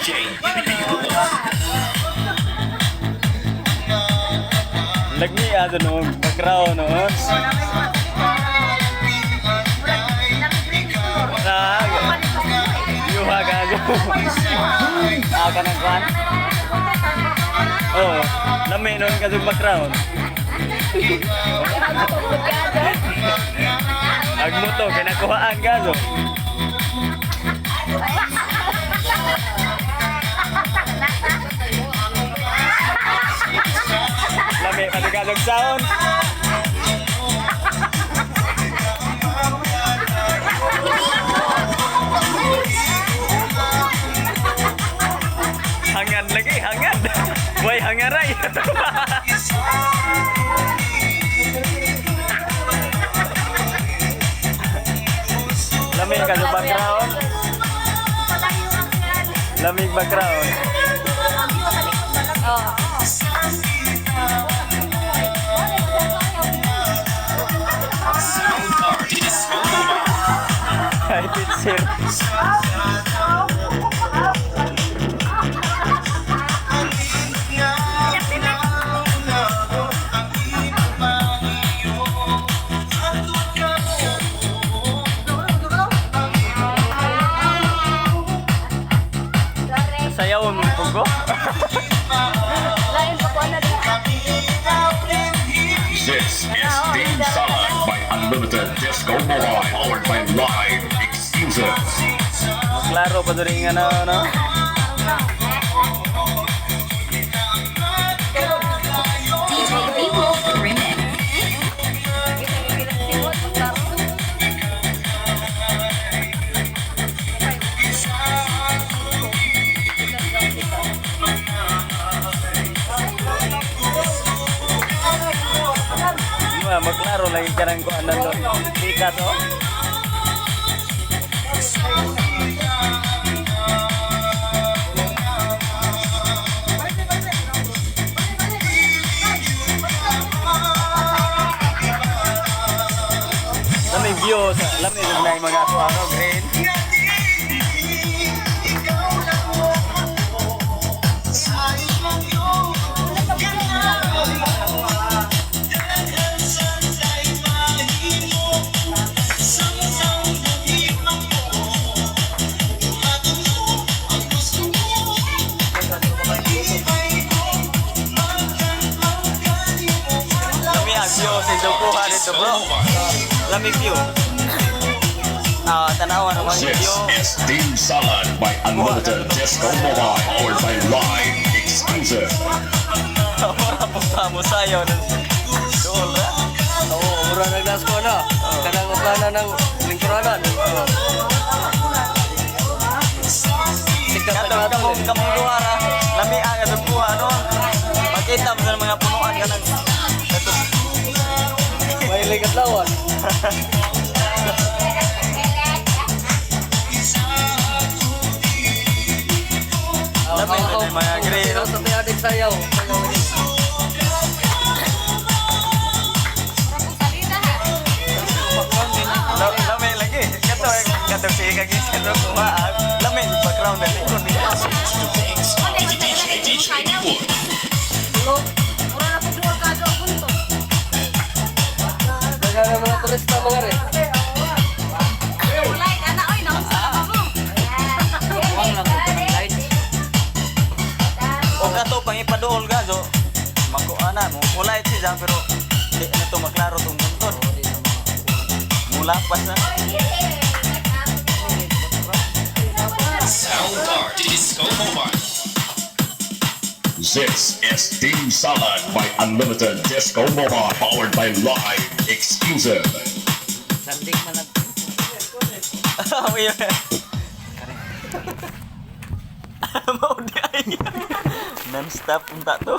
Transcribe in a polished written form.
DJ B-Wolf. Lagmi ato no, background no. Nag Yuha ka ato. Ah, kanang kwan? Oh, lami nun ka sa background. Agmuto, kinakuhaan ka so. Lami, matigalog sound. Hangan lagi, hangan. Boy, hangaray. Lami ka sa background. Lamig background. Sound Art Disco Mobile. Ay, teacher. Sayaw mo pugo. Lain pa ko na din. This is Team Salad by Unlimited Disco Mobile, powered by Live Exclusive. Klaro pa diri nga na no. DJ B-Wolf Remix. Ma, maklaro lagi ka ng kuan nando. Di ka to. Lami view sa lami jud na yung mga kuan no, green. Lami ang view sa Dukuha dito, bro. Lami view. Ah, tanawa naman yung This view. is Team Salad by Unlimited Disco Mobile, powered by Live Exclusive. Mura po pa mo sayo ng dool ra. Oo, mura naglas ko na. Kanang uplana ng lingkuranan. Sikat na Katong kato kamong eh. kamong duha ra. Lami ang atong kuha no. Makita mo sa mga punuan ka ng kato. May ligat lawan. Lami na yung mga green. Sa tiyadik sayaw. Sayaw ini. Lami lagi. Kato eh, kato si kagisan ro kuha. Lami yung background na likod niya. DJ DJ B-Wolf. Mura na po duol ka do punto. Daghang ang mga turista mga re. Light ana oy naunsa ka mo. O kato pangipaduol ka so makuana mo kulay siya pero di na to maklaro tong buntod. Mulapas na. Sound Art Disco Mobile. This is Team Salad by Unlimited Disco Mobile, powered by Live Exclusive. Sandik man ang Oh, iya. Mau di ay. Non-stop unta to.